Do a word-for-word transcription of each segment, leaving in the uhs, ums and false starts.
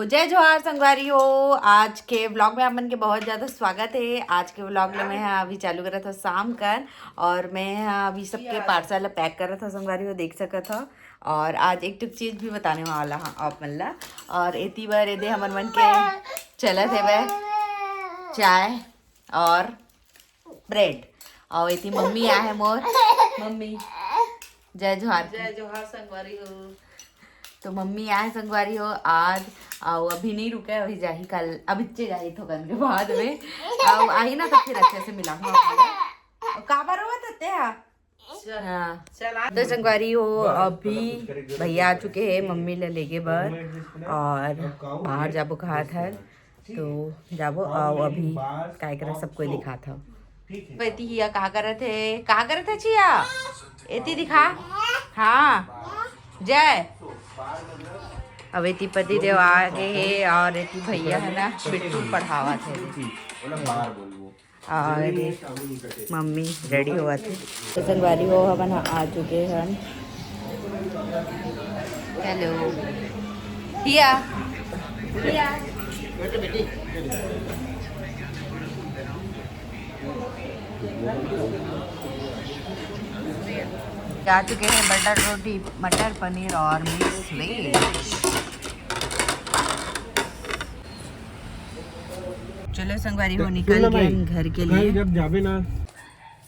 तो जय जोहार संगवारी हो, आज के व्लॉग में आप मन के बहुत ज्यादा स्वागत है। आज के व्लॉग में मैं हा अभी चालू करत हव शाम कर, और मैं हा अभी सबके पार्सल पैक करत हव संगवारी हो, देख सकत हव। और आज एक ठो चीज भी बताने वाला हा आप मन ला। और एती बर एदे हमर मन के चलत हेवय चाय और ब्रेड। और एती मम्मी आए है मोर, मम्मी जय जोहार की। जय जोहार संगवारी हो। तो मम्मी आए संगवारी हो आज, और अभी नहीं रुके, अभी जाही कल, अब इच्चे जाही थोकन के बाद में। और आई ना तो फिर अच्छे से मिलाहूँ आप मन ला। और काबर रोवत हते हा? चल। हाँ। चल आ। तो संगवारी हो, अभी भैया आ चुके हैं मम्मी ला लेगे बर, और बाहर जाबो कहात हन, तो जाबो। और अभी काय करे सब कोई दिखात हव। एती हिया का करत हे, का करत हे चिया? एती दिखा। हाँ जय। अब एती पति देव आ गए हे, और एती भैया है ना बिट्टू पढ़ावत हे। और मम्मी रेडी होवत हे। तो संगवारी हो, हमन ह आ चुके हन। हेलो हिया, हिया। आ चुके हैं बटर रोटी, मटर पनीर और मिक्स वेज। चलो संगवारी हो, निकल गए हम घर के लिए। जब जाबे ना,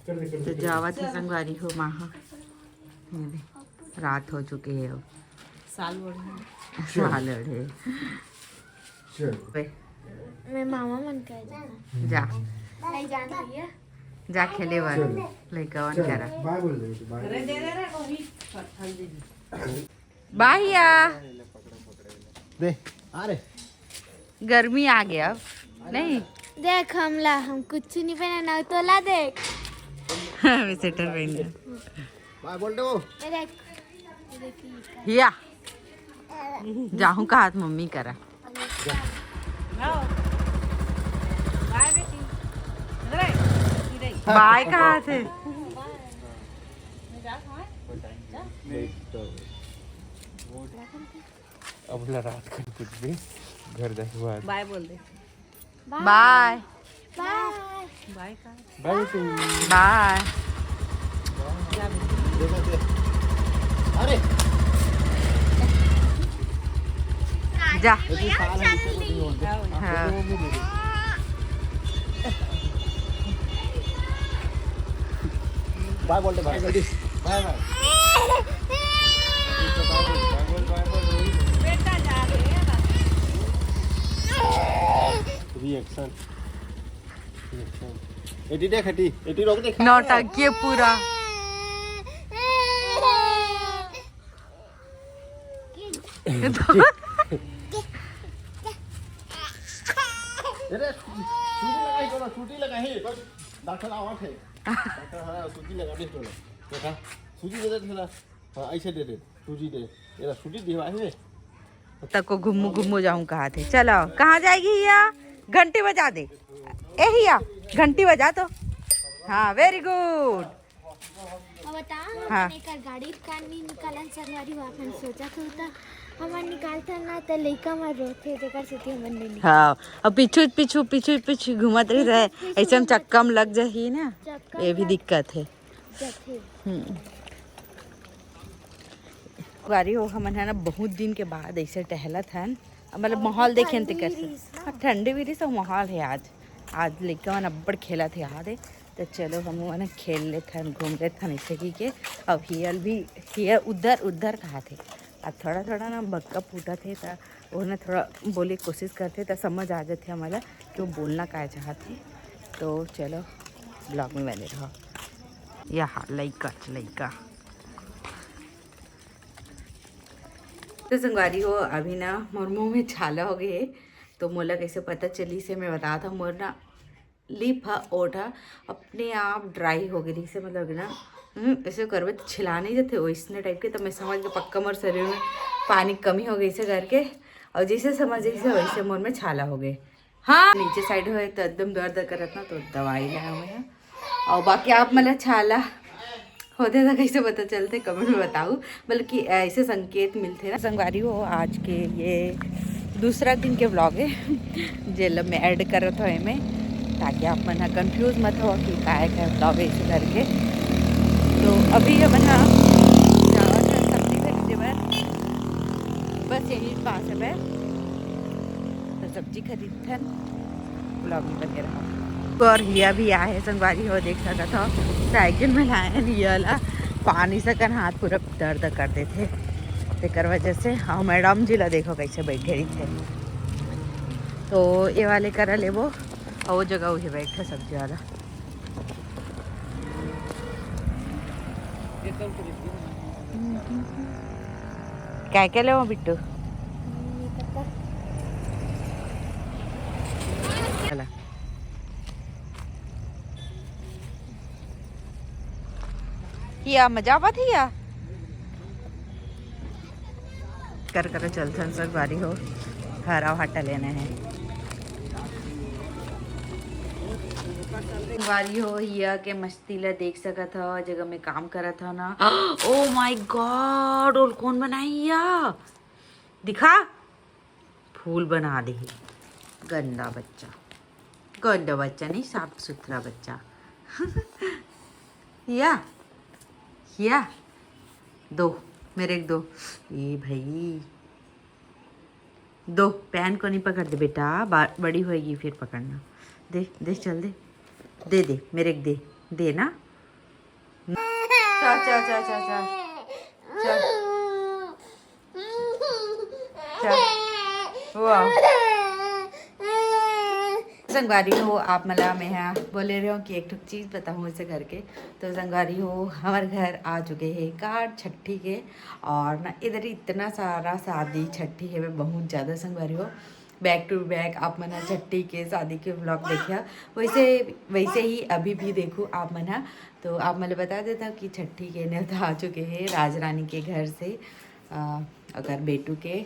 तो जावत हे संगवारी हो माँ। ये दे, रात हो चुके है अब। साल ओढ़े। साल ओढ़े। चलो। मैं मामा मन का जाना। जा। नहीं जाना भैया। जा खेले बर। चलो। लइका मन चलो। करा। बाय बोल दे, बाय। बाय या। दे, आ रे। गर्मी आ गया अब, नहीं? देख हमला, हम कुछ नहीं पहना ना, तोला देख। अभी स्वेटर पहन ले। बाय बोल दो। ये देख। हिया। जाहूँ कहात मम्मी करा। बाय कहात हे। अब ला रात कर कुछ भी घर जाके बाद। बाय बोल दे। बाय। बाय। बाय का? बाय बेटी। बाय। अरे। जा। हाँ। बाय बोल दे भाई। बाय बाय। बेटा जा रहे हैं। रिएक्शन। रिएक्शन। एटी देख, एटी, एटी रोक दे। नौटंकी पूरा। अरे, सूजी लगाही, चलो, सूजी लगाही। डॉक्टर आवत हे। डॉक्टर, हाँ, सूजी लगा दे, चलो। देखा, सूजी दे दे थोड़ा। हाँ, ऐसे दे दे, सूजी दे। ये सूजी दिवा है। तको घुम्मू घुम्मू जाऊँ कहात हे। चलो, कहाँ जाएगी हिया? घंटी बजा दे। ए हिया, घंटी बजा तो। हाँ, वेरी गुड। अब बता, हाँ। हमन एकर गाड़ी कान नहीं निकालन संगवारी हो, अपन सोचा था त हमन निकालथन ना त लइका मन रोथे, जेकर सेती हमन नहीं निकाल। हाँ, अब पीछू पीछू पीछू पीछू घूमत रही रहे, पीछू ऐसे हम घूमत चक्का में लग जाही ना, चक्का ये भी में दिक्कत है। जाथे। हम्म। गाड़ी हो, हमन है ना बहुत दिन के बाद ऐसे टहलत हन, अब मतलब और माहौल देखे ठंडी तेकर से। हाँ, ठंडी भी रही, सब माहौल है आज। आज लइका मन अब्बड़ खेलत हे, याद है। तो चलो, हम मन खेल लेथन, घूम लेथन, ऐसे की के। अब हियल भी, हियल उधर, उधर कहात हे। अब थोड़ा, थोड़ा ना बक्का फूटत हे, त वो ना थोड़ा बोले कोशिश करथे, त समझ आ जाथे हमला कि वो बोलना काय चाहत हे। तो चलो, ब्लॉग में बने रहो। यहाँ लइका, लइका। तो संगवारी हो, अभी ना मोर मुंह में छाला हो गए हे, तो मोला कैसे पता चली से मैं बता था, मोर ना लिप ह, ओठ ह अपने आप ड्राई हो गए रहिसे, मतलब ना, हम्म, ऐसे करबे तो छिला नहीं जाते, वैसने टाइप के। तो मैं समझ गए पक्का मोर शरीर में पानी कमी हो गई से करके, और जैसे समझ जैसे वैसे मोर में छाला हो गए। हाँ, नीचे साइड हो तो एकदम दर्द करत ना, तो दवाई लाए हुए हैं। और बाकी आप मतलब छाला होथे त कैसे पता चलथे, कमेंट में बताओ। बल्कि ऐसे संकेत मिलथे ना। संगवारी हो, आज के ये दूसरा दिन के vlog है, जेला मैं add करत हव एमे, ताकि आप मन ह confuse मत हो कि काय काय vlog है इसे करके। तो अभी हमन ह जावत हन सब्जी खरीदे बर, बस यही पास है, तो सब्जी खरीदथन, vlog में बने रहो। और हिया भी आए हे संगवारी हो, देख सकत हो, साइकिल में लाए हे हिया ला, पानी से कन हाथ पूरा दर्द कर देथे, तेकर वजह से। हाँ, मैडम जी ला देखो कैसे बैठे रहिथे। तो ये वाले करा लेबो, और वो जगह उहे बैठे सब्जी वाला। काय काय लेबो बिट्टू? चला। हिया मजा आवत हिया। कर कर चलथन संगवारी हो, हरा भाटा लेना है। संगवारी हो, हिया के मस्ती ला देख सकत हव, जगह में काम करत हव ना। Oh my God, ओल कौन बनाई हिया? दिखा, फूल बना दे हे। गंदा बच्चा, गंदा बच्चा नहीं, साफ सुथरा बच्चा। हिया, हिया, दो, मेरे को दो। ये भाई, दो, पैन को नहीं पकड़ दे बेटा, बा-, बड़ी होएगी फिर पकड़ना। दे, दे, चल दे, दे दे, मेरे को दे, दे ना। चल, चल, चल, चल, चल, चल, चल। वाह। संगवारी हो, आप मन ला मैं हा बोले रहे हो कि एक ठो चीज बताऊँ इसे करके। तो संगवारी हो, हमर घर आ चुके हैं कार्ड छट्ठी के, और ना इधर इतना सारा शादी छट्ठी है, बहुत ज्यादा संगवारी हो, back to back आप मन हा छट्ठी के शादी के vlog देखिया। वैसे, वैसे ही अभी भी देखू आप मन हा। तो आप मन ला बता देता हूँ कि छट्ठी के न्योता आ चुके हैं राजरानी के घर से, अ, अगर बेटू के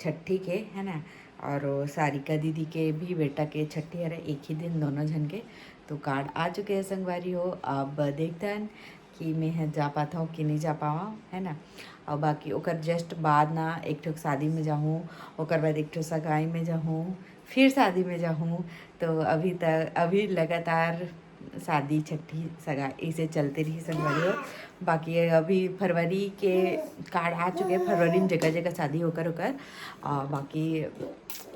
छट्ठी के, है ना, और वो सारिका दीदी के भी बेटा के छट्ठी हरे एक ही दिन दोनों झन के। तो कार्ड आ चुके हैं संगवारी हो। अब देखथन कि मैं ह जा पाथव कि नहीं जा पावव, है ना। और बाकी ओकर just बाद ना एक ठो शादी में जाहूँ, ओकर बाद एक ठो सगाई में जाहूँ, फिर शादी में जाहूँ। तो अभी तक, अभी लगातार शादी, छट्ठी, सगाई इसे चलते रही संगवारी हो। बाकी अभी फरवरी के कार्ड आ चुके हैं, फरवरी में जगह जगह शादी होकर होकर, और बाकी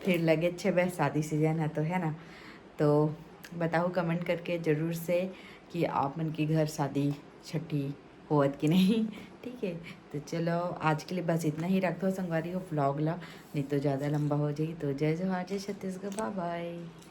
फिर लगे छे बे शादी सीजन है तो, है ना। तो बताओ comment करके जरूर से कि आप मन के घर शादी छट्ठी होवत कि नहीं। ठीक है, तो चलो आज के लिए बस इतना ही रखथव संगवारी हो vlog ला, नहीं तो ज़्यादा लंबा हो जाही। तो जय जोहार, जय छत्तीसगढ़, bye bye।